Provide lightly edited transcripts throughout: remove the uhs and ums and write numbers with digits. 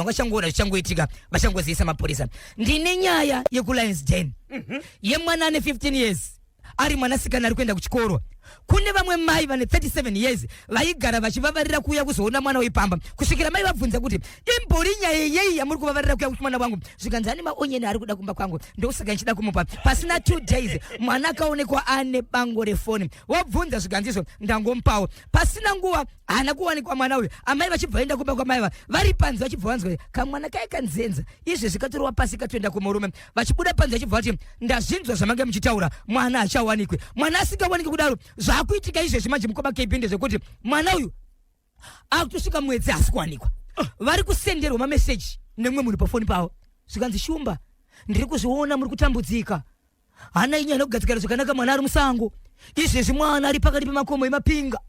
Vachangoona zvichangoitika, vachangozivisa mapurisa. Ndine nyaya yekuLions Den yemwana ane 15 years, ari mwanasikana ari kuenda kuchikoro. Kune vamwe mai vane 37 years vaigara vachivavarira kuuya kuzoona mwana wepamba, kusvikira mai vabvunza kuti, "Imbori nyaya yei yamuri kuvavarira kuuya kuti mwana wangu?" Zvikanzi, "Ane maonyeni ari kuda kumba kwangu, ndosaka ndichida kumupa." Pasina 2 days mwana akaonekwa ane bango refoni. Wabvunza, zvikanzi, "Izvo ndangomupawo." Pasina nguva haana kuwanikwa mwana uyu. Amai vachibva vaenda kumba kwamai vari panze, vachibva vanzwa kamwana kai kanzenza. Izvezvi katorwa pasi, katoenda kumurume. Vachibuda panze, vachibva vati, "Ndazvinzwa zvamange muchitaura, mwana hachawanikwi." Mwana asingawaniki kudaro, zvaakuitika izvezvi manje, mukoma KB, ndezvekuti mwana uyu akutosvika mwedzi asi kuwanikwa. Vari kusenderwa mameseji nemumwe munhu pafoni pavo, zvikanzi, "Shumba, ndiri kuzviona muri kutambudzika, hana inyaya nokugadzikana zvakanaka. Mwana ari musango izvezvi, mwana ari pakati pemakomo emapinga,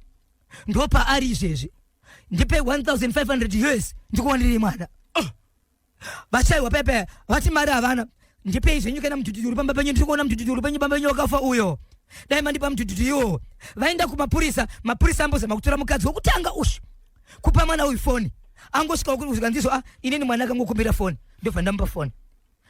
ndopaari izvezvi. Ndipe 1500 US ndikuwanirei mwana." Vachaiwa pepe vati mari havana. "Ndipei zvenyu kana mudhudhudhu uri pamba penyu. Ndiri kuona mudhudhudhu uri penyu pamba penyu wakafa uyo, dai mandipa mudhudhudhu iwo." Vaenda kumapurisa. Mapurisa ambozama kutora mukadzi wokutanga ushu kupa mwana uyu foni. Angosvika zvikanzizo, "A, inini mwana akangokumbira foni, ndobva ndamupa foni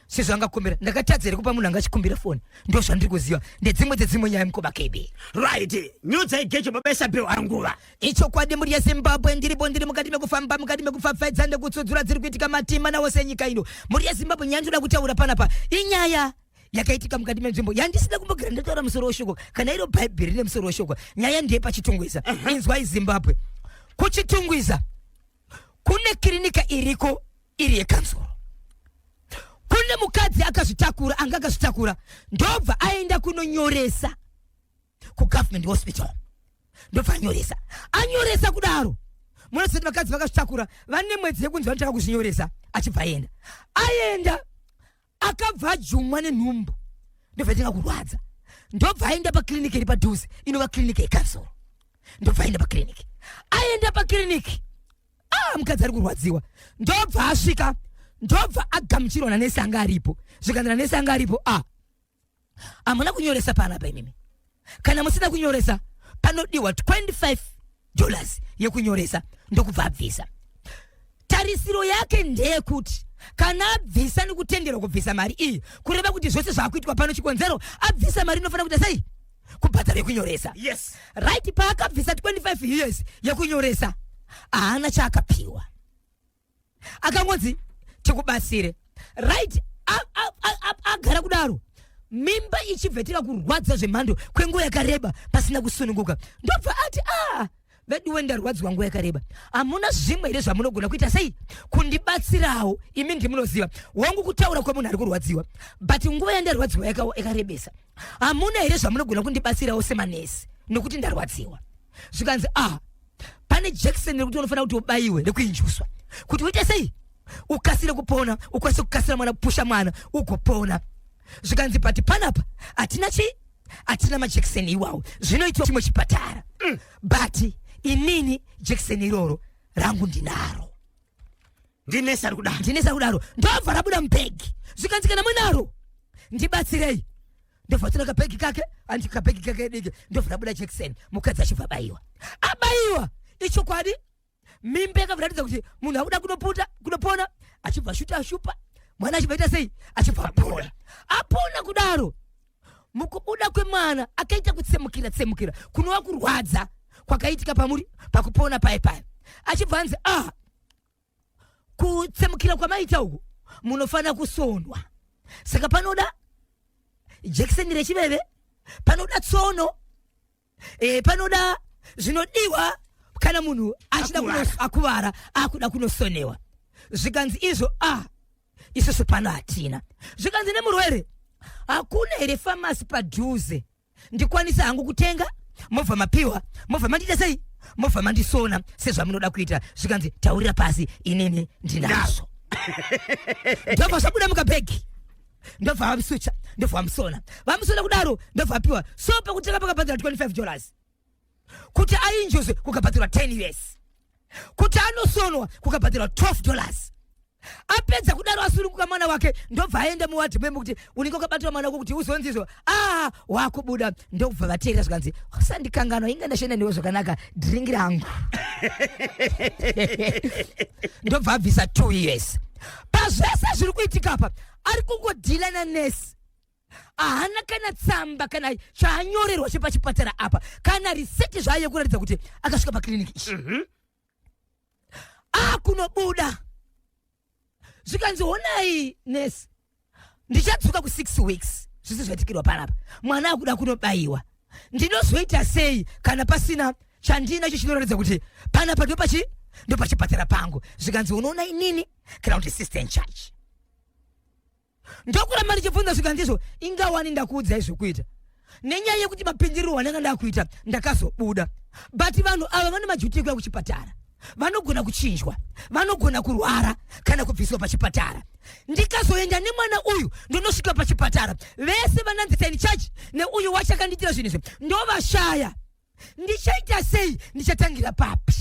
sezvo angakumbira. Ndakatadza here kupa munhu angachikumbira foni?" Ndo zvandiri kuziva, ndedzimwe dzedzimwe nyaya, mukoma KB. Right, nyudzai gecho babesa bheu nguva. Ichokwadi, muri yeZimbabwe, ndiripo, ndiri mukati mekufamba, mukati mekupfapfaidza nekutsudzura dziri kuitika matima nawose enyika ino. Muri yeZimbabwe, nyaya ndinoda kutaura panapa inyaya yakaitika mukati menzvimbo yandisina kumbogara ndataura musoro weshoko, kana iro Bhaibheri rine musoro weshoko. Nyaya ndeyepaChitungwiza. Inzwai Zimbabwe, kuChitungwiza kune kirinika iriko, iri yekanzuro. Kune mukadzi akazvitakura, anga akazvitakura, ndobva aenda kunonyoresa kugovernment hospital. Ndobva anyoresa. Anyoresa kudaro, munoziva kuti vakadzi vakazvitakura vane mwedzi yekunzi vanotanga kuzvinyoresa. Achibva aenda, aenda, akabva ajumwa nenhumbu, ndobva itanga kurwadza. Ndobva aenda pakiriniki iri padhuze, inova kiriniki yekanzuro. Ndobva aenda pakiriniki. Aenda pakiriniki, ah, mukadzi ari kurwadziwa. Ndobva asvika, ndobva agamuchirwa nanesi anga aripo. Zvikanzi nanesi anga aripo, "Ah, hamuna kunyoresa panapa imimi. Kana musina kunyoresa, panodiwa $25 yekunyoresa." Ndokubva abvisa. Tarisiro yake ndeyekuti kana abvisa nekutenderwa kubvisa mari iyi, kureva kuti zvose zvaakuitwa pano, chikonzero abvisa mari, inofanira kuita sei? Kubhadhara yekunyoresa. Right, paakabvisa 25 US yekunyoresa, haana chaakapiwa. Akangonzi, "Tikubatsire." Right, agara kudaro, mimba ichibvetera kurwadza zvemhando kwenguva yakareba pasina kusununguka. Ndobva ati, "A, veduwe, ndarwadziwa nguva yakareba. Hamuna zvimwe here zvamunogona kuita sei kundibatsirawo? Imi ndimunoziva wangu kutaura kwemunhu ari kurwadziwa, but nguva yandarwadziwa yakarebesa. Hamuna here zvamunogona kundibatsirawo semanesi, nokuti ndarwadziwa?" Zvikanzi, "A, pane jekiseni rekuti unofanira kuti ubayiwe, rekuinjuswa, kuti uite sei? Ukasire kupona, ukwanise kukasira mwana, kupusha mwana ugopona." Zvikanzi, "But panapa hatina chi hatina majekiseni iwawo, zvinoitwa chimwe chipatara, but inini jekiseni iroro rangu ndinaro." Ndinesi ari kudaro. Ndinesi kudaro. Ndobva rabuda mubhegi. Zvikanzi, "Kana munaro, ndibatsirei." Ndobva tora kabhegi kake, andi kabhegi kake diki, ndobva rabuda jekiseni. Mukadzi achibva abayiwa. Abayiwa, ichokwadi, mimba yakabva kuti munhu akuda kunoputa kunopona. Achibva shuta, ashupa mwana, achibva ita sei? Achibva apona. Apona kudaro, mukubuda kwemwana akaita kutsemukira tsemukira, kunova kurwadza kwakaitika pamuri pakupona paye paye. Achibva anzi, "Ah, kutsemukira kwamaita uku, munofanira kusonwa. Saka panoda jekiseni rechiveve, panoda tsono, panoda zvinodiwa kana munhu achida Akuvara. Akuvara, akuda kunosonewa." Zvikanzi izvo, "A, isusu pano hatina." Zvikanzi nemurwere, "Hakuna here famasi padhuze ndikwanisa hangu kutenga, mobva mapiwa, mobva mandiita sei, mobva mandisona sezvamunoda kuita?" Zvikanzi, "Taurira pasi, inini ndinazvo." Ndobva zvabuda mukabhegi, ndobva vamusucha, ndobva vamusona. Vamusona kudaro, ndobva apiwa. So pekutenga pakabhadhara $25, kuti ainjuzwe kukabhadharwa 10 US, kuti anosonwa kukabhadharwa $12. Apedza kudaro asununguka mwana wake, ndobva aenda muwadhi memo kuti unenge wakabatira mwana wako kuti uzonzizvo a wakubuda. Ndokubva vateerera, zvikanzi, "Usandikanganwa, inga ndashanda newe zvakanaka, dhiringi rangu." Ndobva abvisa 2 years. Pazvese zviri kuitika apa, ari kungodhila nanesi. Haana kana tsamba kana chaanyorerwa chepachipatara apa, kana riseti zvayo yekuratidza kuti akasvika pakiriniki iyi. Akunobuda, zvikanzi, "Honai nesi, ndichadzoka ku6 weeks. Zvisi zvaitikirwa panapa, mwana akuda kunobayiwa. Ndinozoita sei kana pasina chandinacho chinoratidza kuti panapa ndopachipatara pangu?" Zvikanzi, "Unoona inini kana kuti sister in charge." Ndokuramba ndichibvunza, zvikanzizvo, "Ingawani ndakuudzai zvokuita nenyaya yekuti mapindiriro wandanga ndakuita, ndakazobuda. But vanhu ava vane maduty ekuya kuchipatara, vanogona kuchinjwa, vanogona kurwara kana kubviswa pachipatara. Ndikazoenda nemwana uyu, ndonosvika pachipatara, vese vananzi in charge neuyu wacho akandiitira zvinhu izvi ndovashaya. Ndichaita sei? Ndichatangira papi?"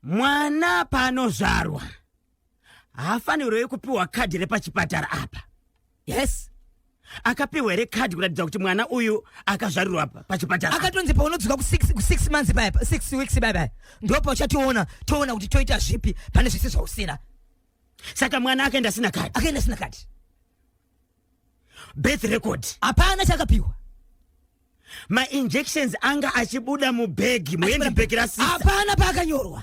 Mwana paanozvarwa haafanirwe kupiwa kadhi repachipatara apa? Yes. Akapiwa here kadhi kuratidza kuti mwana uyu akazvarirwa pachipatara apa? Akatonzi paunodzoka ku6 months paya, 6 weeks paya paya, ndopa uchationa, toona kuti toita zvipi pane zvese zvausina. Saka mwana akaenda asina kadhi? Akaenda asina kadhi. Birth record? Hapana chakapiwa. Mainjections anga achibuda mubhegi, muhandbag rasista? Hapana paakanyorwa.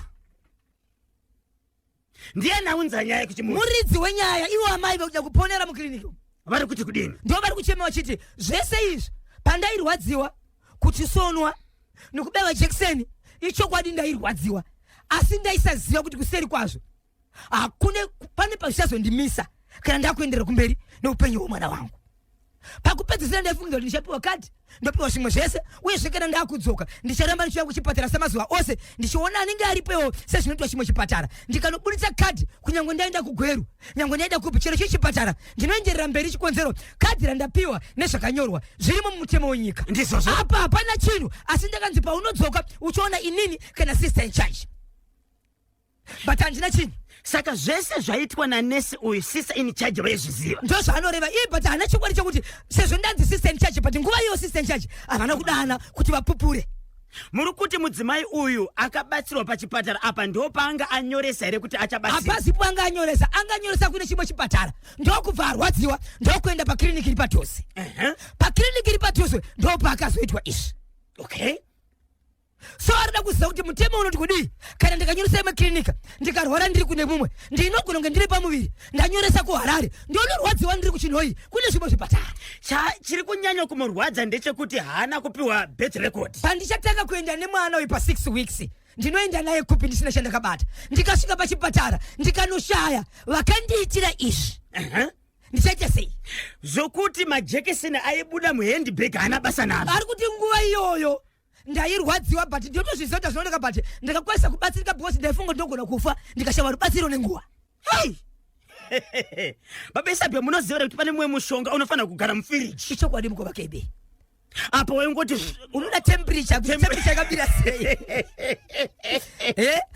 Ndiani aunza nyaya kuchimuti? Muridzi wenyaya, iwo amai vekuda kuponera mukiriniki. Vari kuti kudini? Ndo vari kuchema vachiti zvese izvi, pandairwadziwa kuchisonwa nekubayiwa jekiseni, ichokwadi ndairwadziwa, asi ndaisaziva kuti kuseri kwazvo hakune pane pazvichazondimisa kana ndakuenderera kumberi neupenyu hwemwana wangu. Pakupedzisira ndaifungidzwa kuti ndichapiwa kadhi, ndopiwa zvimwe zvese, uyezve kana ndakudzoka ndicharamba ndichiuya kuchipatara semazuva ose, ndichiona anenge aripowo sezvinoitwa chimwe chipatara. Ndikanobudisa kadhi, kunyange ndaenda kuGweru, nyange ndaenda kupi, chero chii chipatara, ndinoenderera mberi. Chikonzero, kadhi randapiwa nezvakanyorwa zvirimo mumutemo wenyika. Ndizvozvo. Apa hapana chinhu, asi ndakanzi paunodzoka uchiona inini kana sister in charge, but handina chinhu. Saka zvese zvaitwa nanesi uyu, sister in charge vaizviziva? Ndo zvaanoreva iye, but haana chokwadi chokuti sezvo ndanzi sister in charge, but nguva iyo sister in charge havana kudana kuti vapupure. Muri kuti mudzimai uyu akabatsirwa pachipatara apa, ndo paanga anyoresa here kuti achabatsirwa? Hapazipo anga anyoresa. Anganyoresa kune chimwe chipatara, ndokubva arwadziwa, ndokuenda pakiriniki iri padhuze. Pakiriniki iri padhuze ndopaakazoitwa izvi. So arida kuziva kuti mutemo unoti kudii kana ndikanyoresa imwe kirinika, ndikarwara ndiri kune mumwe, ndinogona kunge ndiri pamuviri, ndanyoresa kuHarare, ndonorwadziwa ndiri kuChinhoyi kune zvimwe zvipatara. Chiri kunyanya kumurwadza ndechekuti haana kupiwa birth record. Pandichatanga kuenda nemwana uyu pa6 weeks, ndinoenda naye kupi ndisina chandakabata? Ndikasvika pachipatara ndikanoshaya vakandiitira izvi, ndichaita sei? Zvokuti majekiseni aibuda muhandbag haana basa nazvo. Ari kuti nguva iyoyo ndairwadziwa, but ndinotozviziva kuti zvinooneka, but ndakakwanisa kubatsirika because ndaifunga ndinogona kufa ndikashava rubatsiro nenguva. Hei, baba Isabel, munoziva here kuti pane mumwe mushonga unofanira kugara mufiriji? Ichokwadi, mukova KB. Apa waingoti Unoda temperature, kuti temperature yakabira sei.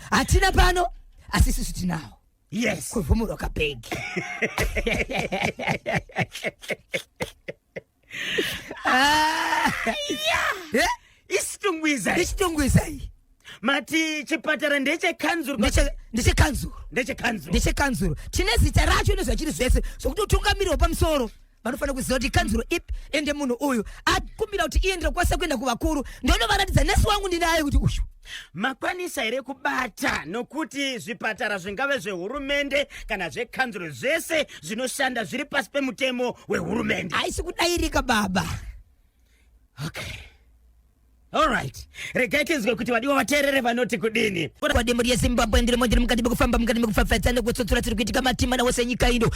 Hatina pano, asi isusu tinawo. Kuvhumurwa kabhegi. Ah. Isitungwiza. Ichitungwiza iyi. Mati chipatara ndechekanzuru? Ndechekanzuru. Ndechekanzuru. Ndechekanzuru. Tine zita racho nezvachiri zvese, zvokuti utungamiri hwepamusoro vanofanira kuziva kuti kanzuro ipi. Ende munhu uyu akumbira kuti iye ndinokwanisa kuenda kuvakuru, ndonovaratidza nesi wangu ndinaye kuti uyu. Makwanisa here kubata nokuti zvipatara zvingave zvehurumende kana zvekanzuro, zvese zvinoshanda zviri pasi pemutemo wehurumende? Haisi kudairika, baba. Okay, alright, regai tinzwe kuti vadiwa vateerere vanoti kudini. Kwademuri yeZimbabwe, ndirimo, ndiri mukati mekufamba, mukati mekupfapfaidza nekutsotsora dziri kuitika matima nawose nyika ino.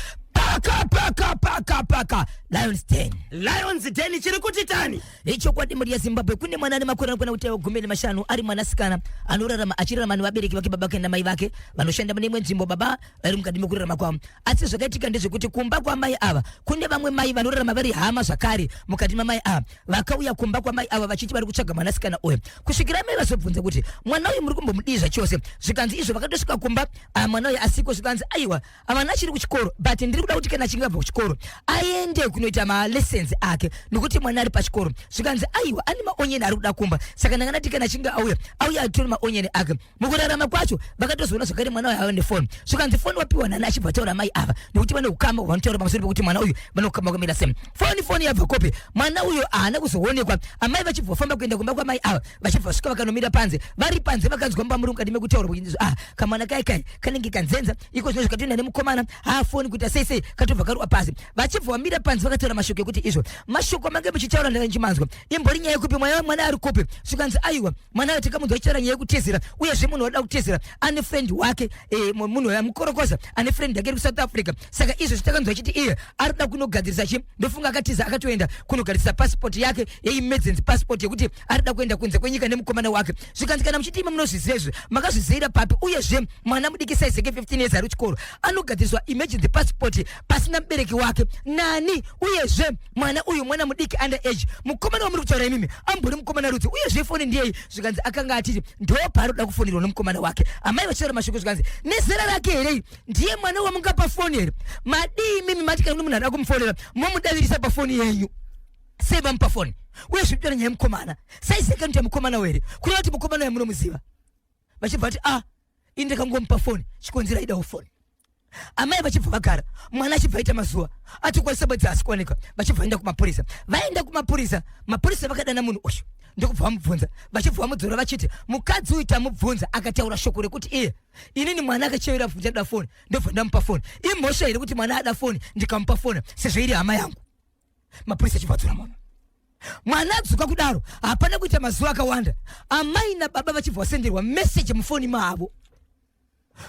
Paka paka paka paka Lions Den. Lions Den chiri kuti tani? Ichokwadi mhuri yeZimbabwe, kune mwana ane makore anokwana kuti 15 ari mwanasikana anorarama achirarama nevabereki vake, baba vake namai vake vanoshanda mune imwe nzvimbo, baba vari mukati mekurarama kwavo. Asi zvakaitika ndezvekuti kumba kwamai ava kune vamwe mai vanorarama vari hama zvakare mukati mamai ava vakauya kumba kwamai ava vachiti vari kutsvaga mwanasikana uyu, kusvikira mai vazobvunza kuti mwana uyu muri kumbomudii zvachose. Zvikanzi izvo vakatosvika kumba, ah, mwana uyu asiko. Zvikanzi aiwa, mwana achiri kuchikoro, but ndiri kuda kuti kana achinge abva kuchikoro aende kunoita malessons ake nekuti mwana ari pachikoro. Zvikanzi aiwa, ane maonyeni ari kuda kumba, saka ndanga ndati kana achinge auya, auya atore maonyeni ake. Mukurarama kwacho vakatozoona zvakare mwana uyu ava nefoni. Zvikanzi foni wapiwa nani? Achibva taura mai ava nekuti vane ukama hwavanotaura pamusoro pekuti mwana uyu vane ukama wakamira sei. Foni yabva kopi? Mwana uyu haana kuzoonekwa. Amai vachibva vafamba kuenda kumba kwamai ava, vachibva vasvika vakanomira panze. Vari panze vakanzwa mumba muri mukati mekutaura kuti ah, kamwana kai kai kanenge kanzenza iko zvino zvikatoenda nemukomana, haa, foni kuita sei sei, katobva karuwa pasi. Vachibva vamira panze vakataura mashoko ekuti izvo mashoko mange muchitaura ndanga ndichimanzwa, imbori nyaya yekupi? Mwana ari kupi? Zvikanzi aiwa, mwana uyu takamunzwa achitaura nyaya yekutizira, uyezve munhu wada kutizira ane friend wake, munhu wamukorokoza ane friend yake iri kuSouth Africa. Saka izvo zvitakanzwa achiti iye ari kuda kunogadzirisa chi, ndofunga akatiza akatoenda kunogadzirisa passport yake yeemergency passport yekuti ari kuda kuenda kunze kwenyika nemukomana wake. Zvikanzi kana muchiti imi munozviziva izvi, makazvizivira papi? Uyezve mwana mudiki size yake 15 years ari kuchikoro anogadziriswa emergency passport pasina mubereki wake nani? Uyezve mwana uyu mwana mudiki, under age. Mukomana wamuri kutaura imimi ambori mukomana rudzi? Uyezve foni ndiyei? Zvikanzi akanga atiti ndo paari kuda kufonirwa nemukomana wake. Amai vachitaura mashoko, zvikanzi nezera rake here ndiye mwana wamungapa foni here? Madii imimi mati kana kune munhu ada kumufonera momudavirisa pafoni yenyu? Sei vamupa foni? Uye zvikutora nyaya yemukomana, size yake anoita mukomana were kureva kuti mukomana uyu munomuziva? Vachibva vati ah, ini ndakangomupa foni chikonzero aidawo foni. Amai vachibva vagara, mwana achibva aita mazuva atokwanisa bedzi asi kuonekwa. Vachibva vaenda kumapurisa. Vaenda kumapurisa, mapurisa vakadana munhu uyu ndokubva vamubvunza. Vachibva vamudzora vachiti mukadzi uyu tamubvunza akataura shoko rekuti iye inini mwana akachevera kuti ada foni, ndobva ndamupa foni. Imhosva here kuti mwana ada foni ndikamupa foni sezvo iri hama yangu? Mapurisa achibva adzora munhu. Mwana adzoka kudaro, hapana kuita mazuva akawanda, amai nababa vachibva vasenderwa meseji mufoni mavo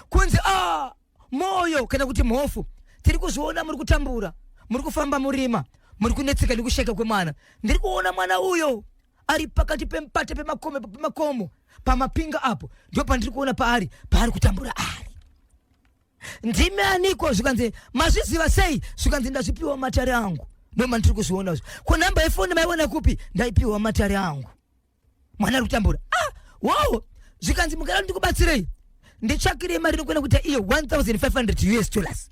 kunzi ah, Moyo kana kuti Mhofu, tiri kuzviona muri kutambura, muri kufamba murima, muri kunetseka nekusheka kwemwana. Ndiri kuona mwana uyo ari pakati pemupata pemakomo pemakomo pamapinga apo, ndo pandiri kuona paari kutambura ari. Ndimi aniko? Zvikanzi mazviziva sei? Zvikanzi ndazvipiwa matare angu, ndo mandiri kuzviona zvo. Ko namba yefoni maiona kupi? Ndaipiwa matare angu. Mwana ari kutambura. Ah, wow. Zvikanzi mukada ndikubatsirei, nditsvakirei mari inokuenda kuita iyo 1500 US dollars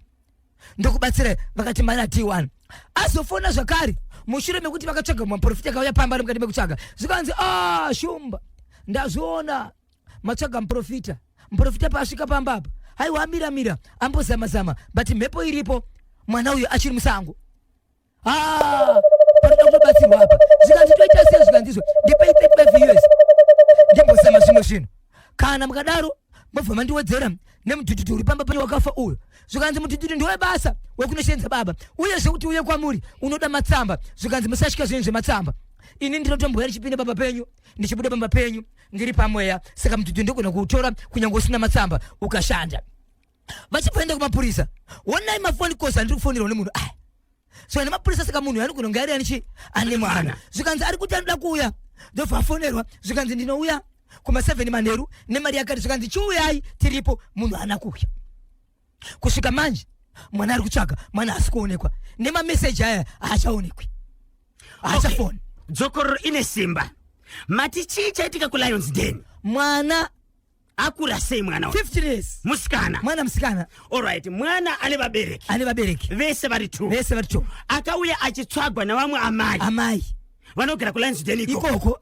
ndokubatsirai. Vakati mari atiiwana. Azofona zvakare mushure mekuti vakatsvaga maprofita akauya pamba ari mukati mekutsvaga. Zvikanzi ah, Shumba, ndazviona matsvaga muprofita. Muprofita paasvika pamba apa, haiwa, amiramira ambozama-zama, but mhepo iripo, mwana uyu achiri musango. Ah, panoda kutobatsirwa apa. Zvikanzi toita sei? Zvikanzi izvo ndipei 35 US ndimbozama zvimwe zvinhu. Kana mukadaro mobva mandiwedzera nemudhudhudhu uri pamba penyu wakafa uyo. Zvikanzi mudhudhudhu ndowebasa wekunoshenza baba, uyezve kuti uye kwamuri unoda matsamba. Zvikanzi musatya zvinhu zvematsamba, ini ndinotomboya ndichipinda pamba penyu, ndichibuda pamba penyu ndiri pamweya, saka mudhudhu ndogona kuutora kunyange usina matsamba ukashanda. Vachibva enda kumapurisa, onai mafoni calls andiri kufonirwa nemunhu aya. So nemapurisa, saka munhu anogona kunge ari anichi ane mwana. Zvikanzi ari kuti anoda kuuya, ndobva afonerwa. Zvikanzi ndinouya kuma7 manheru nemari yakati. Zvikanzi chiuyai, tiripo. Munhu haana kuuya kusvika manje. Mwana ari kutsvaga, mwana haasi kuonekwa, nemameseji aya haachaonekwi, haachafoni. Dzokororo ine simba. Mati chii chaitika kuLions Den? Mwana Akura sei mwana uyu? 15 years. Musikana? Mwana musikana. Alright, mwana ane vabereki? Ane vabereki. Vese vari two? Vese vari two. Akauya achitsvagwa navamwe amai? Amai. Vanogara kuLions Den ikoko? Ikoko.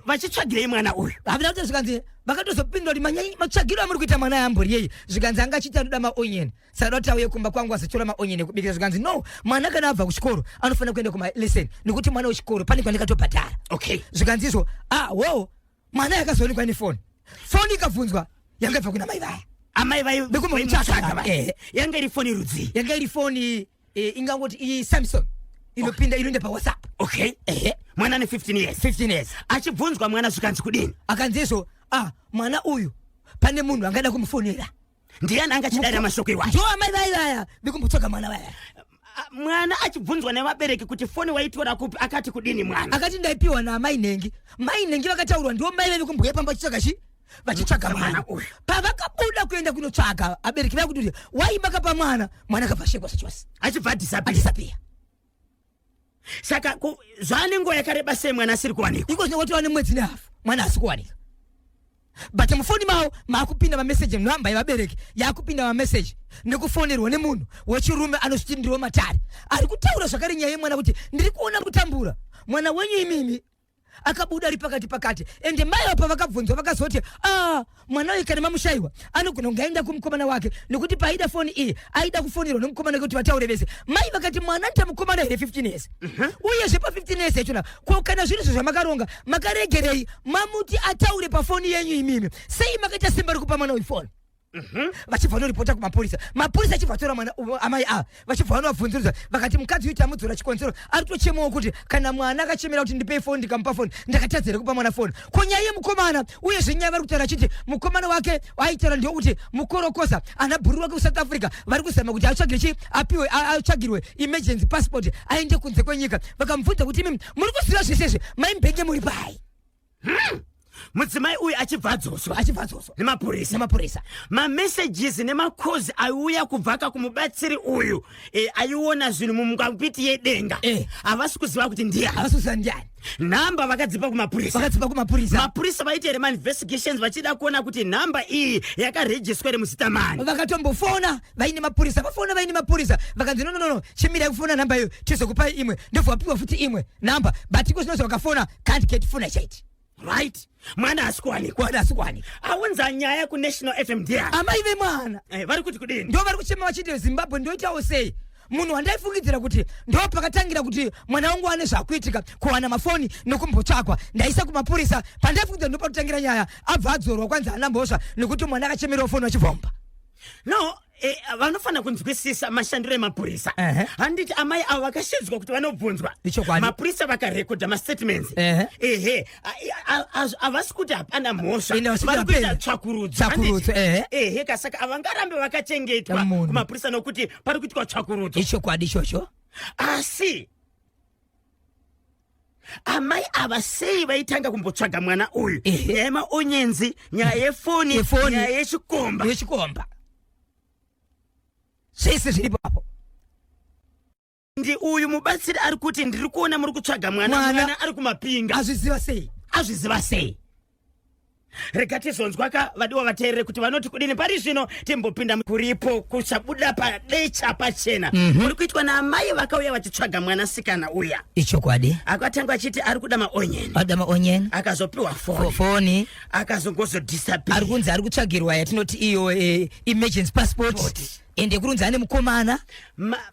Vachitsvagirei mwana uyu? Havina kuti. Zvikanzi vakatozopindura kuti matsvagiro amuri kuita mwana yambori yei? Zvikanzi anga achiita anoda maonyeni, saka kuti auye kumba kwangu azotora maonyeni ekubikira. Zvikanzi no, mwana kana abva kuchikoro anofanira kuenda kumalesson nekuti mwana wechikoro pane kwandikatobhadhara. Zvikanzi izvo ah, wo mwana yakazoonekwa nefoni. Foni ikabvunzwa, yanga ibva kuna mai vaya. Amai Vekumutsvaga. Vaya. Yanga iri foni rudzii? Yanga iri foni ingangoti iyi Samsung inopinda, inoenda paWhatsApp. Okay. Ehe. Mwana ane 15 years? 15 years. Achibvunzwa mwana zvikanzi kudini? Akanzi izvo ah, mwana uyu pane munhu angada kumufonera. Ndiani angachidaira mashoko iwayo? Ndo amai vai vaya vekumbotsvaga mwana vaya. Mwana achibvunzwa nevabereki kuti foni waitora kupi, akati kudini mwana? Akati ndaipiwa naamai nhengi. Mai nhengi vakataurwa ndiwo mai veve kumbuya pamba vachitsvaga chi vachitsvaga mwana. Uyu. Pavakabuda kuenda kunotsvaga, abereki vakuti waimba pa mwana, mwana akabva ashekwa zvachose. Achibva adisappear. Adisappear. Saka zvaane nguva yakareba sei mwana asiri kuwanikwa? Iko zvino watova nemwedzi nehafu mwana asi kuwanika, but mufoni mavo maakupinda mameseji, nhamba yevabereki yaakupinda mameseji nekufonerwa nemunhu wechirume anozviti ndiriwo matare, ari kutaura zvakare nyaya yemwana kuti ndiri kuona kutambura mwana wenyu imimi, akabuda ari pakati pakati. Ende mai ava pavakabvunzwa vakazoti, a mwana uyu kana mamushayiwa anogona kunge aenda kumukomana wake, nekuti paaida foni iyi aida kufonerwa nemukomana wake kuti vataure vese. Mai vakati mwana nita mukomana here 15 years? Uyezve pa15 years yachona, ko kana zviri zvo zvamakaronga, makaregerei mamuti ataure pafoni yenyu imimi? Sei makaita simba rekupa mwana uyu foni? Vachibva vanoripota kumapurisa, mapurisa achibva atora mwana amai ava vachibva vanovabvunzurudza. Vakati mukadzi uyu tamudzora chikonzero, ari kutochemawo kuti kana mwana akachemera kuti ndipei foni, ndikamupa foni, ndakatadza here kupa mwana foni? Ko nyaya yemukomana? Uyezve nyaya vari kutaura achiti mukomana wake aitaura ndewokuti mukorokoza ana bhuru wake kuSouth Africa, vari kuzama kuti atsvagire chi apiwe atsvagirwe emergency passport aende kunze kwenyika. Vakamubvunza kuti imi muri kuziva zvese izvi, maimbenge muri pai? Mudzimai uyu achibva adzoswa. Achibva adzoswa. Nemapurisa. Nemapurisa. Mamessages nemacalls aiuya kubva ka kumubatsiri uyu aiona zvinhu mumukapiti yedenga, havasi kuziva kuti ndiani. Havasi kuziva ndiani. Nhamba vakadzipa kumapurisa. Vakadzipa kumapurisa. Mapurisa vaita here mainvestigations vachida kuona kuti nhamba iyi yakarejiswa here, muzita mani? Vakatombofona vaine mapurisa, vafona vaine mapurisa, vakanzi, "No, no, no, no, chimirai kufona nhamba iyo, tizokupai imwe." Ndobva vapiwa futi imwe nhamba, but iko zvinozi vakafona, can't get fona chaiti. Right, mwana haasi kuwanikwa. Mwana asi kuwanika. Aunza nyaya kuNational FM ndiani? Amai vemwana. Vari kuti kudini? Ndo vari kuchema vachiti, "Zimbabwe, ndoitawo sei? Munhu wandaifungidzira kuti ndo pakatangira kuti mwana wangu ane zvakuitika, kuwana mafoni nekumbotsvakwa, ndaisa kumapurisa, pandaifungidzira ndo pakutangira nyaya, abva adzorwa kwanzi haana mhosva nekuti mwana akachemerawo foni vachivhomba." No, vanofanira kunzwisisa mashandiro emapurisa. Handiti amai avo vakashedzwa kuti vanobvunzwa? Ichokwadi. Mapurisa vakarekodha mastatements. Ehe, havasi kuti hapana mhosva. Ende havasi kuti Vari kuita hapana. tsvakurudzo. Tsvakurudzo, Handiti? ehe. Ehe, kasaka havangarambe vakachengetwa Munhu. kumapurisa nokuti pari kuitwa tsvakurudzo. Ichokwadi ichocho. Asi amai ava sei vaitanga kumbotsvaga mwana uyu? Nyaya yemaonyenzi, nyaya yefoni, Yefoni. nyaya yechikomba. Yechikomba, zvese zviripo apo. Ndi uyu mubatsiri ari kuti ndiri kuona muri kutsvaga mwana. Mwana. Mwana ari kumapinga. Azviziva sei? Azviziva sei? Rega tizonzwa ka vadiwa vateerere kuti vanoti kudini. Pari zvino timbopinda kuripo kuchabuda padecha pachena kuri kuitwa naamai vakauya vachitsvaga mwanasikana uya. Ichokwadi. Akatanga achiti ari kuda maonyeni. Ada maonyeni. Akazopiwa foni. Foni. Akazongozodisappear. Ari kunzi ari kutsvagirwa yatinoti iyo emergency passport. Passport. Ende kurunzi ane mukomana.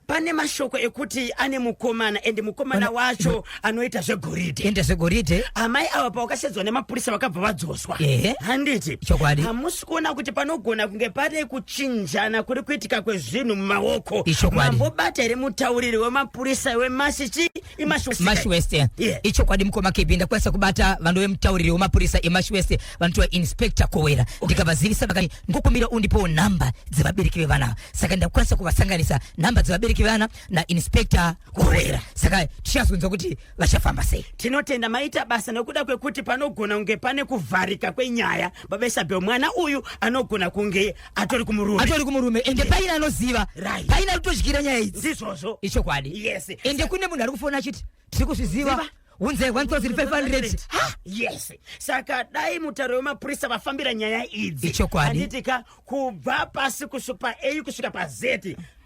Pane mashoko ekuti ane mukomana, ende mukomana wacho anoita zvegoridhe. Ende zvegoridhe. Amai ava pavakashedzwa nemapurisa vakabva vadzoswa. Handiti? Chokwadi. Hamusi kuona kuti panogona kunge pane kuchinjana kuri kuitika kwezvinhu mumaoko? Ichokwadi. Mambobata here mutauriri wemapurisa wemashi chi iMash? Mash West. Yeah. Ichokwadi, mukoma KB, ndakwanisa kubata vanhu vemutauriri wemapurisa eMash West, vanotiwa Inspector Kowera. Ndikavazivisa, vakati ngokumbira undipewo nhamba dzevabereki vevana ava. Saka ndakwanisa kuvasanganisa nhamba dzevabereki vevana naInspector Kowera, saka tichazonzwa kuti vachafamba sei. Tinotenda, maita basa, nekuda kwekuti panogona kunge pane kuvharika kwenyaya. Baba Isabel, mwana uyu anogona kunge atori kumurume. Atori kumurume, ende paine anoziva. Paine ari kutodyira nyaya idzi. Ndizvozvo. Ichokwadi. Ende kune munhu ari kufona achiti tiri kuzviziva. Ziva. Unze 1500. Ha, yes, saka dai mutauro wemapurisa vafambira nyaya idzi. Ichokwadi. Handitika kubva pasi kusvika A kusvika paZ,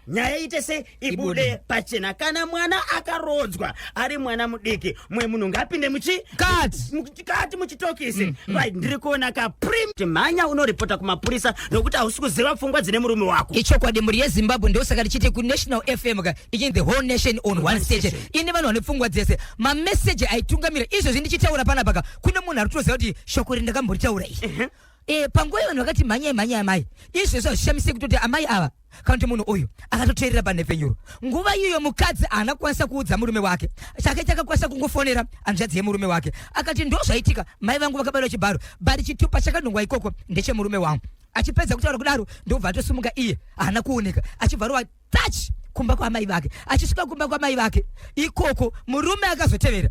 nyaya ite se ibude Ibude. pachena. Kana mwana akarodzwa ari mwana mudiki, mumwe munhu ngapinde muchi Kati. Kati muchitokisi. Right, ndiri kuona kaprim mhanya unoripota kumapurisa nokuti hausi kuziva pfungwa dzine murume wako. Ichokwadi, mhuri yeZimbabwe, ndosaka tichiti kuNational FM ka, ichi the whole nation on one station, ine vanhu vane pfungwa dzese. Mameseji aitungamira izvozvi ndichitaura panapa ka, kune munhu ari kutoziva kuti shoko ri ndakamboritaura iri. Panguva yevanhu vakati mhanyai mhanyai amai, izvezvi hazvishamisei kutoti amai ava kana kuti munhu uyu akatoteerera panhepfenyuro nguva iyoyo. Mukadzi haana kukwanisa kuudza murume wake chake, chakakwanisa kungofonera hanzvadzi yemurume wake, akati ndo zvaitika, mai vangu vakabatwa chibharo, but chitupa chakanhongwa ikoko ndechemurume wangu. Achipedza kutaura kudaro, ndobva atosimuka iye, haana kuoneka, achibva rova touch. Kumba kwaamai vake. Achisvika kumba kwamai vake ikoko, murume akazotevera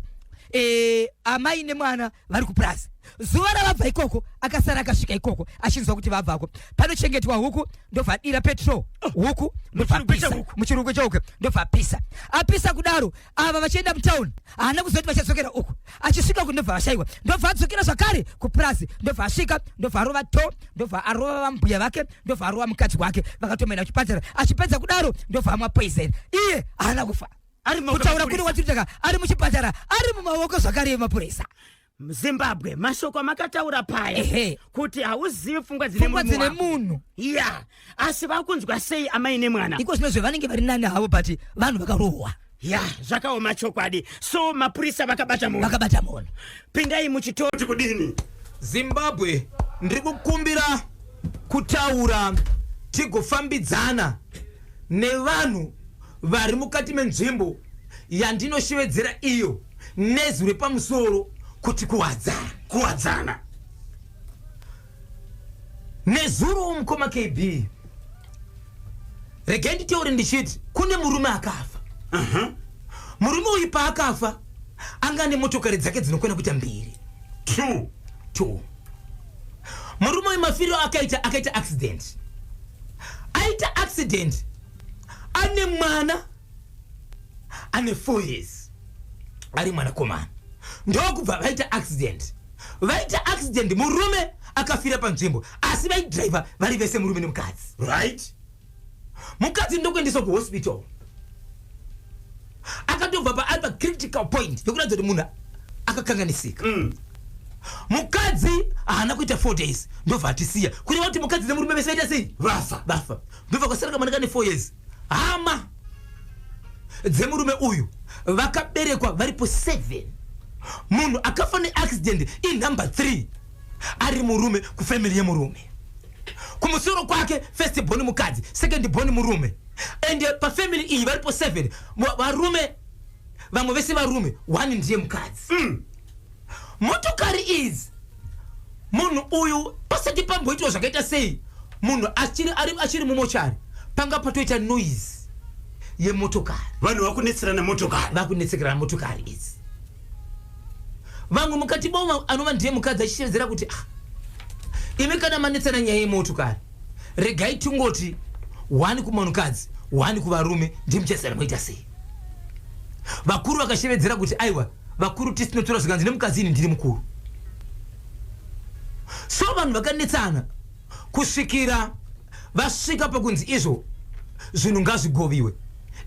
amai nemwana vari kupurazi. Zuva ravabva ikoko, akasara akasvika ikoko achinzwa kuti vabvako, panochengetwa huku, ndobva adira petrol huku, ndobva Muchirugwe apisa. chehuku. Muchirugwe chehuku, ndobva apisa. Apisa kudaro, ava vachienda mutauni, haana kuzoti vachadzokera uku. Achisvika uku, ndobva vashayiwa, ndobva adzokera zvakare kupurazi, ndobva asvika, ndobva arova to, ndobva arova vambuya vake, ndobva arova mukadzi wake, vakatomenda kuchipatara. Achipedza kudaro, ndobva amwa poison. Iye haana kufa. Ari mumaoko Kutaura emapurisa. kuri watitaka, ari muchipatara, ari mumaoko zvakare emapurisa. Zimbabwe, mashoko amakataura paya kuti hauzivi pfungwa dzine Pfungwa murume dzine wako. munhu. Ya, asi vakunzwa sei amai nemwana? Iko zvino zvevanenge vari nani havo, but vanhu vakarohwa. Ya, zvakaoma chokwadi. So mapurisa vakabata munhu? Vakabata munhu. Pindai muchitoro. Kuti kudini? Zimbabwe, ndiri kukumbira kutaura tigofambidzana nevanhu vari mukati menzvimbo yandinoshevedzera iyo nezwi repamusoro kuti Kuwadzana. Kuwadzana. Nezuro, mukoma KB, regai nditaure ndichiti kune murume akafa. Murume uyu paakafa, anga nemotokari dzake dzinokwana kuita mbiri. True. Two. Murume uyu mafiro akaita, akaita accident. Aita accident ane mwana ane 4 years, ari mwanakomana. Ndokubva vaita accident. Vaita accident, murume akafira panzvimbo, asi vaidhiraivha vari vese, murume nemukadzi. Mukadzi ndokuendeswa kuhospital, akatobva paari pacritical point yekuratidza kuti munhu akakanganisika. Mukadzi haana kuita 4 days, ndobva atisiya. Kureva kuti mukadzi nemurume vese vaita sei? Vafa. Vafa. Ndobva kwasara kamwana kane 4 years. Hama dzemurume uyu vakaberekwa varipo 7. Munhu akafa neaccident inumber 3 ari murume kufamily yemurume. Kumusoro kwake, first born mukadzi, second born murume. And pafamily iyi varipo 7 varume, vamwe vese varume, one ndiye mukadzi. Motokari idzi, munhu uyu pasati pamboitwa zvakaita sei, munhu achiri mumochari, panga patoita noise yemotokari. Vanhu vakunetserana motokari. Vakunetsekerana motokari idzi. Vamwe mukati boma, anova ndiye mukadzi, achishevedzera kuti, "Ah, imi, kana manetsana nyaya yemotokari, regai tingoti one kumunhukadzi, one kuvarume, ndimuchasara moita sei?" Vakuru vakashevedzera kuti, "Aiwa, vakuru tisinotora." Zvikanzi nemukadzi, "Ini ndiri mukuru." So vanhu vakanetsana kusvikira vasvika pakunzi izvo zvinhu ngazvigoviwe.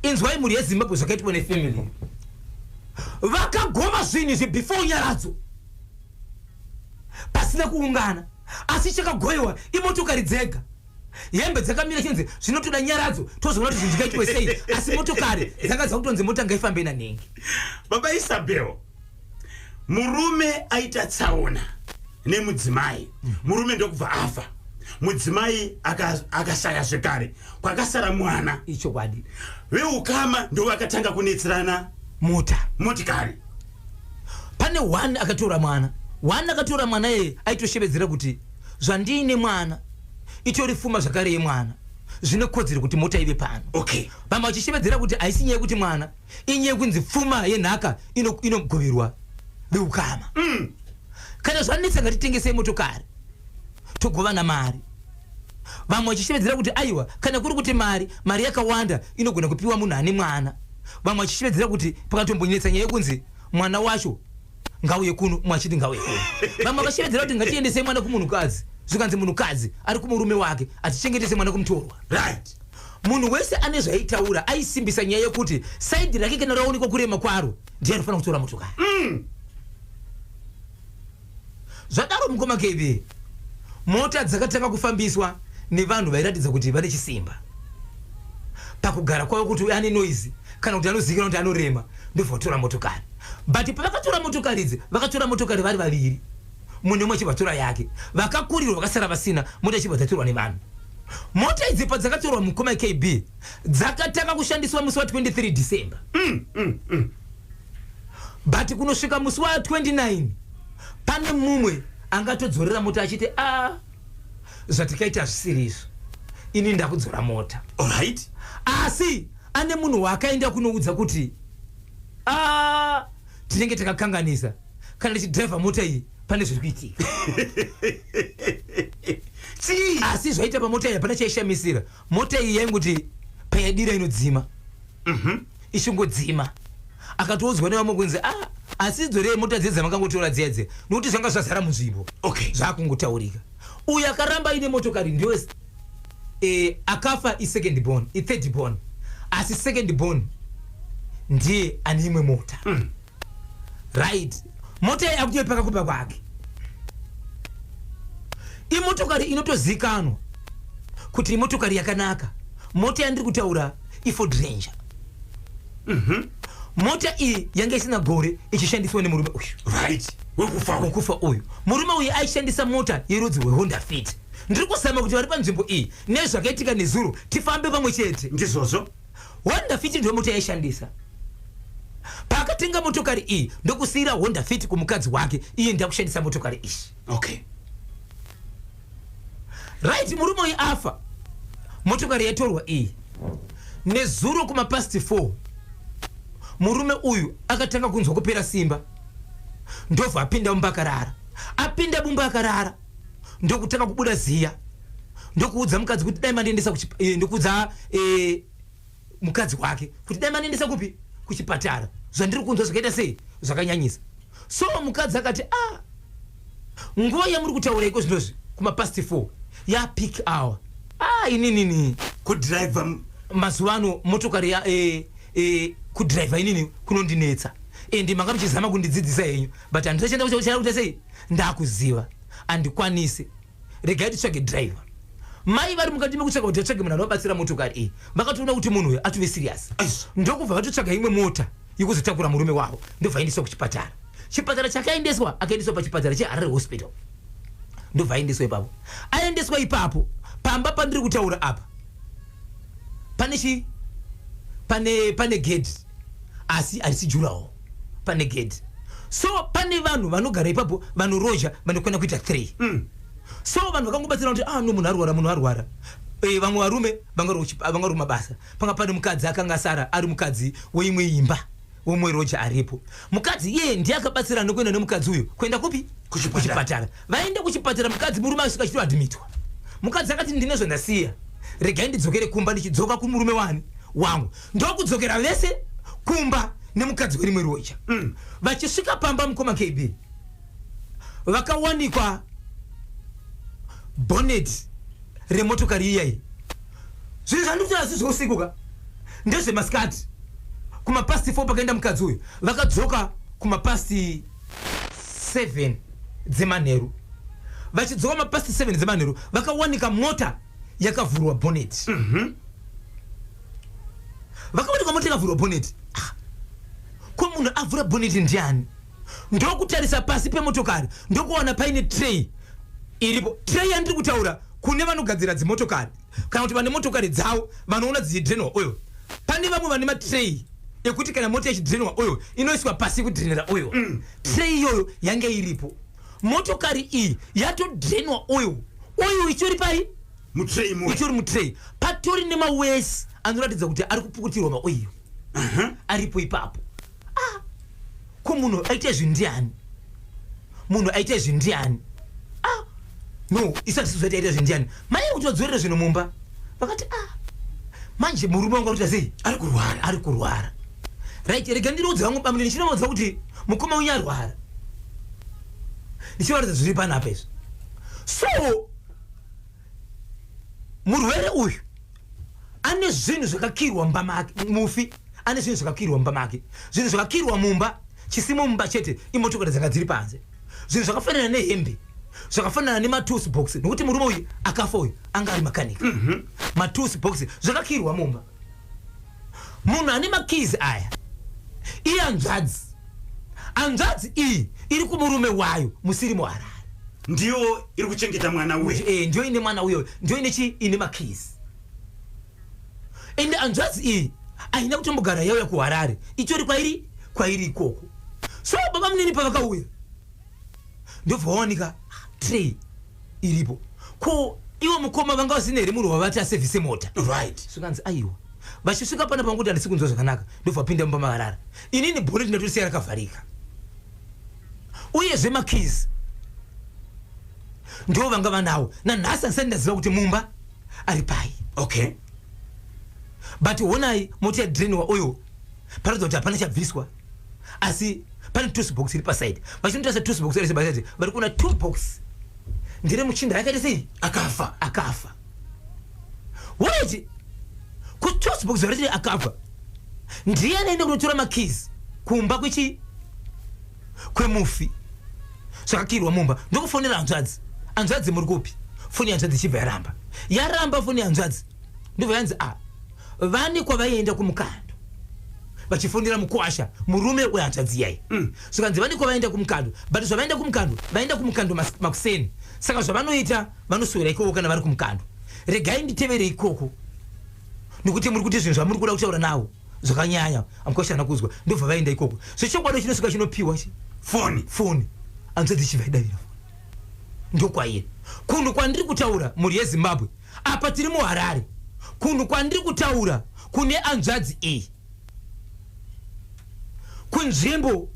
Inzwai, mhuri yeZimbabwe, zvakaitwa nefamily. Vakagova zvinhu izvi before nyaradzo, pasina kuungana, asi chakagoyiwa imotokari dzega. Hembe dzakamira, chinzi zvinotoda nyaradzo, tozoona kuti zvinhu zvikaitwe sei, asi motokari dzanga dzakutonzi mota ngaifambe nanhingi. Baba Isabel, murume aita tsaona nemudzimai, murume ndokubva afa, mudzimai akashaya zvekare, kwakasara mwana. Ichokwadi. Veukama ndo vakatanga kunetserana mota. Motikari. Pane one akatora mwana. One akatora mwana iyeye aitoshevedzera kuti zvandiine mwana, itori pfuma zvakare yemwana, zvine kodzero kuti mota ive pano. Vamwe vachishevedzera kuti haisi nyaya yekuti mwana, inyaya yekunzi pfuma yenhaka inogoverwa veukama. Kana zvanetsa, ngatitengesei motokari togovana mari. Vamwe vachishevedzera kuti aiwa, kana kuri kuti mari, mari yakawanda inogona kupiwa munhu ane mwana. Vamwe vachishevedzera kuti pakatombonetsa nyaya yekunzi mwana wacho ngauye kuno, mumwe achiti ngauye kuno. Vamwe vakashevedzera kuti ngatiendesei mwana kumunhukadzi, zvikanzi munhukadzi ari kumurume wake, atichengetese mwana kumutorwa. Munhu wese ane zvaitaura, aisimbisa nyaya yekuti side rake kana raonekwa kurema kwaro, ndiye anofanira kutora motokari. Zvadaro, mukoma KB, mota dzakatanga kufambiswa nevanhu vairatidza kuti vane chisimba pakugara kwavo, kuti uyu ane noise kana kuti anozivikanwa kuti anorema, ndobva vatora motokari. But pavakatora motokari idzi, vakatora motokari vari vaviri, munhu umwe achibva tora yake, vakakurirwa vakasara vasina mota, ichibva dzatorwa nevanhu. Mota idzi padzakatorwa, mukoma KB, dzakatanga kushandiswa musi wa23 December, but kunosvika musi wa29 pane mumwe angatodzorera mota achiti, "A, zvatikaita zvisiri izvo, ini ndakudzora mota." Asi Ane munhu waakaenda kunoudza kuti a tinenge takakanganisa kana tichidhiraivha mota iyi, pane zviri kuitika. Chii? Asi zvaita pamota iyi hapana chaishamisira. Mota iyi yaingoti payadira inodzima, ichingodzima. Akatoudzwa nevamwe kunzi, a asi idzorei mota dziye dzamakangotora dziya dziya, nokuti zvanga zvazara munzvimbo. Zvakungotaurika. Uyu akaramba aine motokari ndiyo akafa isecond born, ithird born, asi second born ndiye ane imwe mota. Right, mota iyi akutoipaka kumba kwake. Imotokari inotozikanwa kuti imotokari yakanaka. Mota yandiri kutaura iFord Ranger. Mota iyi yanga isina gore ichishandiswa nemurume uyu. Right, wekufa uyu. Wekufa uyu. Murume uyu aishandisa mota yerudzi rweHonda Fit. Ndiri kuzama kuti vari panzvimbo iyi nezvakaitika nezuro tifambe pamwe chete. Ndizvozvo. Honda Fit ndiyo mota yaishandisa. Paakatenga motokari iyi, ndokusiyira Honda Fit kumukadzi wake, iye ndakushandisa motokari iyi. Right, murume uyu afa, motokari yatorwa iyi. Nezuro kumapast 4 murume uyu akatanga kunzwa kupera simba, ndobva apinda mumba akarara. Apinda mumba akarara, ndokutanga kubuda ziya, ndokuudza mukadzi kuti dai mandiendesa ndokuudza mukadzi wake kuti dai mandiendesa kupi, kuchipatara, zvandiri kunzwa zvakaita sei, zvakanyanyisa. So mukadzi akati, a nguva yamuri kutaura iko zvinozvi kumapast 4 yapeak hour, a ininini Kudhiraivha mazuva ano motokari ya kudhiraivha inini kunondinetsa, ende manga muchizama kundidzidzisa henyu, but handisachenda kuita sei, ndakuziva handikwanisi, regai titsvage dhiraivha. Mai vari mukati mekutsvaga kuti vatsvage munhu anovabatsira motokari iyi, vakatoona kuti munhu uyu atove serious, ndokubva vatotsvaga imwe mota yekuzotakura murume wavo, ndobva aendeswa kuchipatara. Chipatara chakaendeswa, akaendeswa pachipatara cheHarare Hospital, ndobva aendeswa ipapo. Aendeswa ipapo, pamba pandiri kutaura apa pane chi pane gedhi, asi harisi durawall. Pane gedhi, so pane vanhu vanogara ipapo vanoroja vanokwana kuita 3. So vanhu vakangobatsira kuti, ah no, munhu arwara, munhu arwara. Vamwe varume vanga vari kumabasa. Panga pane mukadzi akanga asara ari mukadzi weimwe imba, wemwe roja aripo. Mukadzi iye ndiye akabatsira nekuenda nemukadzi uyu kuenda kupi? Kuchipatara. Kuchipatara. Vaenda kuchipatara, mukadzi, murume asvika achitoadmitwa, mukadzi akati, ndine zvandasiya, regai ndidzokere kumba, ndichidzoka kumurume wani wangu. Ndokudzokera vese kumba nemukadzi werimwe roja. Vachisvika pamba, mukoma KB, vakawanikwa bonnet remotokari iyai. Zvinhu zvandikutaura si zveusiku ka, ndezvemasikati, kumapast 4 pakaenda mukadzi uyu. Vakadzoka kumapast 7 dzemanheru. Vachidzoka mapast 7 dzemanheru, vakawanika mota yakavhurwa bonnet. Vakawanika mota yakavhurwa bonnet. Ah, ko munhu avhura bonnet ndiani? Ndokutarisa pasi pemotokari, ndokuwana paine tray iripo. Tray yandiri kutaura, kune vanogadzira dzimotokari kana kuti vane motokari dzavo vanoona dzichidrenwa oil, pane vamwe vane matray ekuti kana mota ichidrenwa oil inoiswa pasi kudrenera oil. Tray iyoyo yange iripo. Motokari iyi yatodrenwa oil, oil ichitori pai? Mutray muya. Itori mutray. Patori nemawesi anoratidza kuti ari kupukutirwa maoil aripo ipapo. Ah, ko munhu aita izvi ndiani? Munhu aita izvi ndiani? Ah no, isati sizoti aita izvi ndiani. Mai kuti vadzorere zvinhu mumba, vakati, ah, manje murume wangu arikuita sei? Ari kurwara. Ari kurwara. Right, rega ndiroudze vamwe bamwe, ndichinoudza kuti mukoma wenyu arwara, ndichivaratidza zviri panapa izvi. So murwere uyu ane zvinhu zvakakirwa mumba make. Mufi ane zvinhu zvakakirwa mumba make. Zvinhu zvakakirwa mumba, chisimo mumba chete imotokari dzanga dziri panze, zvinhu zvakafanana nehembe, zvakafanana nematools box, nokuti murume uyu akafa uyu anga ari makanika. Matools box zvakakirwa mumba. Munhu ane makeys aya iye hanzvadzi. Hanzvadzi iyi iri kumurume wayo musiri muHarare. Ndiyo iri kuchengeta mwana uyu. Ndiyo ine mwana uyo, ndiyo ine chi ine makeys. Ende hanzvadzi iyi haina kutombogara yauya kuHarare, itori kwairi ikoko. So baba munini pavakauya, ndobva wawanika tray iripo. Ko ivo mukoma vanga vasina here munhu wavati asevhise mota? Zvikanzi aiwa. Vachisvika pana pangu kuti handisi kunzwa zvakanaka, ndobva vapinda mumba makarara. Inini bhoneti ndatosiya rakavharika, uyezve makeys ndo vanga vanawo. Nanhasi handisati ndaziva kuti mumba ari pai. Okay. But honai, mota yadrainwa oil, paratidza kuti hapana chabviswa, asi pane tools box iri paside. Vachinotarisa tools box iri paside, vari kuona tool box ndere muchinda yakaita sei? Akafa. Akafa. Wait, kutools box variti akafa, ndiye anaenda kunotora makeys kumba kwechi kwemufi. Zvakakirwa mumba, ndokufonera hanzvadzi. "Hanzvadzi, muri kupi?" Foni yehanzvadzi ichibva yaramba. Yaramba foni yehanzvadzi, ndobva yanzi a vane kwavaienda kumukando, vachifonera mukwasha, murume wehanzvadzi yai. Zvikanzi vane kwavaenda kumukando, but zvavaenda kumukando, vaenda kumukando makuseni. Saka zvavanoita, vanoswera ikoko kana vari kumukando. Regai nditevere ikoko, nekuti muri kuti zvinhu zvamuri kuda kutaura navo zvakanyanya, amukwasha hana kuzwa. Ndobva vaenda ikoko. Zvechokwadi chinosvika chinopiwa chi foni. Foni, hanzvadzi ichibva idavira foni. Ndokwairi kunhu kwandiri kutaura, mhuri yeZimbabwe. Apa tiri muHarare. Kunhu kwandiri kutaura kune hanzvadzi iyi, kunzvimbo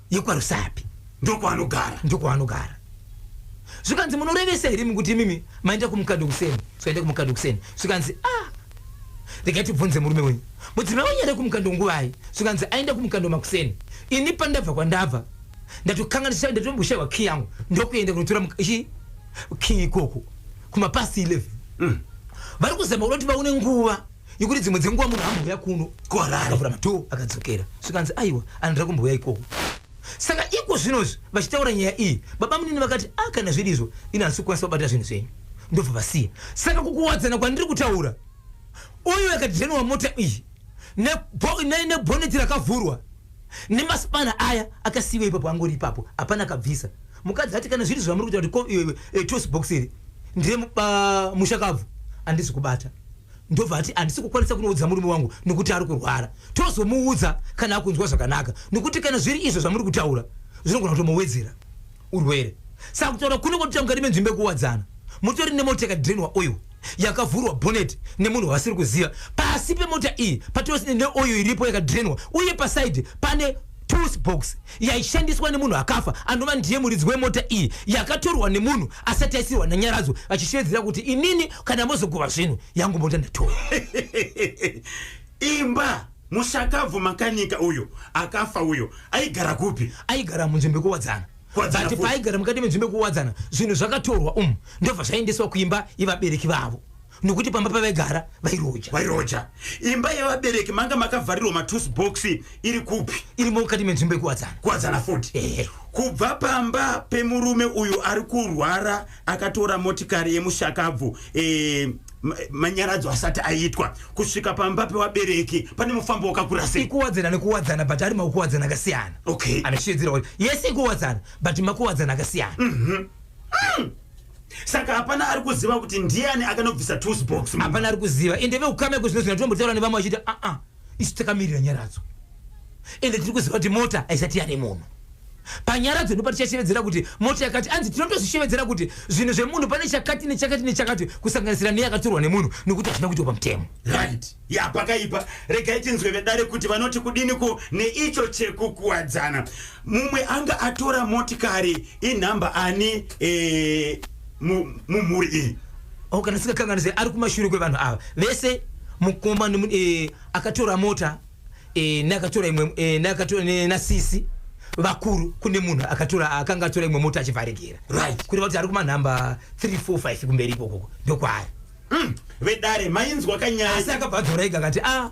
yekwaRusapi. Ndokwaanogara. Ndokwaanogara. Zvikanzi, "Munorevesa here imi kuti imimi maenda kumukando kuseni?" Zvaenda kumukando kuseni. Zvikanzi, "Ah, regai tibvunze murume wenyu. Mudzimai wenyu aenda kumukando nguvai?" Zvikanzi, "Aenda kumukando makuseni. Ini pandabva kwandabva ndatokanganisa, ndatomboshayiwa key yangu, ndokuenda kunotora chi key ikoko kumapast 11." Vari kuzama kuda kuti vaone nguva yekuti dzimwe dzenguva munhu ambouya kuno kuHarare. Akavhura madoor, akadzokera. Zvikanzi, "Aiwa, andira kumbouya ikoko." Saka iko zvinozvi vachitaura nyaya iyi, baba munini vakati, "A, kana zviri izvo, ini handisi kukwanisa kubata zvinhu zvenyu." Ndobva vasiya. Saka kukuwadzana kwandiri kutaura, uyu akadrenwa mota iyi nebhoneti rakavhurwa nemaspana aya akasiyiwa ipapo, angori ipapo, hapana akabvisa. Mukadzi ati, "Kana zviri zvamuri kuita kuti tools box iri ndire mushakabvu, handisi kubata." Ndobva ati, "Handisi kukwanisa kunoudza murume wangu nekuti ari kurwara. Tozomuudza kana akunzwa zvakanaka, nekuti kana zviri izvo zvamuri kutaura zvinogona kutomuwedzera urwere." Saka kutaura kuno kwatita, mukati menzvimbo yekuwadzana mutori nemota yakadrenwa oil, yakavhurwa bonnet nemunhu wasiri kuziva. Pasi pemota iyi patori neoil iripo yakadrenwa, uye paside pane tools box yaishandiswa nemunhu akafa, anova ndiye muridzi wemota iyi, yakatorwa nemunhu asati aisirwa nanyaradzo, vachishevedzera kuti, "Inini kana mozogova zvinhu, yangu mota ndatora." Imba mushakabvu makanika uyo akafa uyo aigara kupi? Aigara munzvimbo yekuwadzana. Kuwadzana But futi. paaigara mukati menzvimbo yekuwadzana, zvinhu zvakatorwa umu, ndobva zvaendeswa kuimba yevabereki vavo, nokuti pamba pavaigara vairoja. Vairoja. Imba yevabereki manga makavharirwa matools box iri kupi? Irimo mukati menzvimbo yekuwadzana. Kuwadzana futi. Ehe. Kubva pamba pemurume uyu ari kurwara akatora motikari yemushakabvu manyaradzo asati aitwa, kusvika pamba pevabereki pane mufambo wakakura sei? Ikuwadzana nekuwadzana, but ari makuwadzana akasiyana. Anoshevedzera kuti yese ikuwadzana, but makuwadzana akasiyana. Saka hapana ari kuziva kuti ndiani akanobvisa tools box? Hapana ari kuziva. Ende veukama iko zvino zvinatombotaura nevamwe vachiti, "Aa, isu takamirira nyaradzo, ende tiri kuziva kuti mota haisati yane munhu panyaradzo." Ndo patichashevedzera kuti mota yakati anzi, tinotozvishevedzera kuti zvinhu zvemunhu pane chakati nechakati nechakati, kusanganisira neyakatorwa nemunhu, nekuti hazvina kuitwa pamutemo. Right, ya, pakaipa. Regai tinzwe vedare kuti vanoti kudiniko neicho chekukuwadzana. Mumwe anga atora motikari inhamba ani mumhuri iyi? O, kana singakanganise, ari kumashure kwevanhu ava vese, mukoma akatora mota neakatora imwe neakatora nasisi vakuru. Kune munhu akatora, akanga atora imwe mota achivharegera. Kureva kuti ari kumanhamba 3 4 5 kumberi ikokoko, ndokwaari. Vedare, mainzwa kanyaya. Asi akabva adzora ega, akati, "A,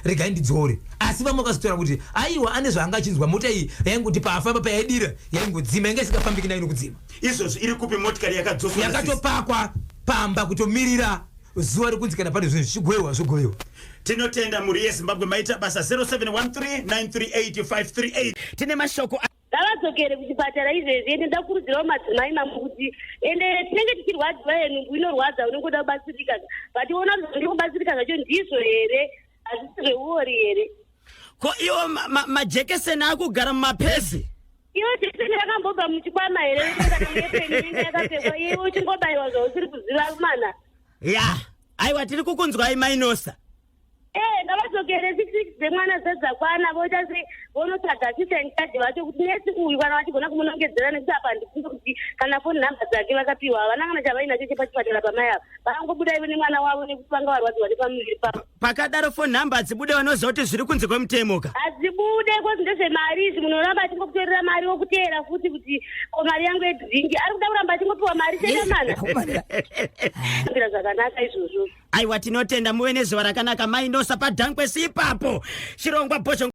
regai ndidzore." Asi vamwe vakazotaura kuti aiwa, ane zvaanga achinzwa. Mota iyi yaingoti paafamba, payaidira yaingodzima, yanga isingafambiki nayo nokudzima. Izvozvo iri kupi motikari yakadzoswa nasisi? Yakatopakwa pamba kutomirira zuva rekunzi kana pane zvinhu zvichigoyiwa, zvogoyiwa. Tinotenda mhuri yeZimbabwe, maita basa. 0713938538, tine mashoko. Ngavadzokere kuchipatara izvezvi. Ende ndakurudzirawo madzimai mamwe kuti ende tinenge tichirwadziwa, nhumbu inorwadza, unenge uda kubatsirika, but ona kuti zvandiri kubatsirika zvacho ndizvo here, hazvisi zveuori here? Ko iwo majekeseni akugara mumapezi? Iwe, jekiseni rakambobva muchikwama here kana muyepeni inenge yakapfekwa, iwe uchingobayiwa zvausiri kuziva mana? Ya, aiwa, tiri kukunzwai, mainosa. Eh, ngavadzokere 6 weeks dzemwana dzadzakwana, voita sei, vonotsvaga sister in charge vacho kuti nesi uyu kana vachigona kumunongedzera, nekuti apa handifunge kuti kana phone number dzake vakapiwa. Havana kana chavainacho chepachipatara pamai ava. Vangobuda ivo nemwana wavo nekuti vanga varwadziwa nepamuviri pavo. Pakadaro phone number hadzibude, vanoziva kuti zviri kunze kwemutemo ka. Hadzibude kozi ndezvemari izvi. Munhu oramba achingokutorera mari, wokuteera futi kuti ko mari yangu yedhiringi. Ari kuda kuramba achingopiwa mari chete mana ambira zvakanaka izvozvo. Aiwa, tinotenda, muve nezuva rakanaka, Mai Nosa, padhankwesi ipapo. Chirongwa Bhozho.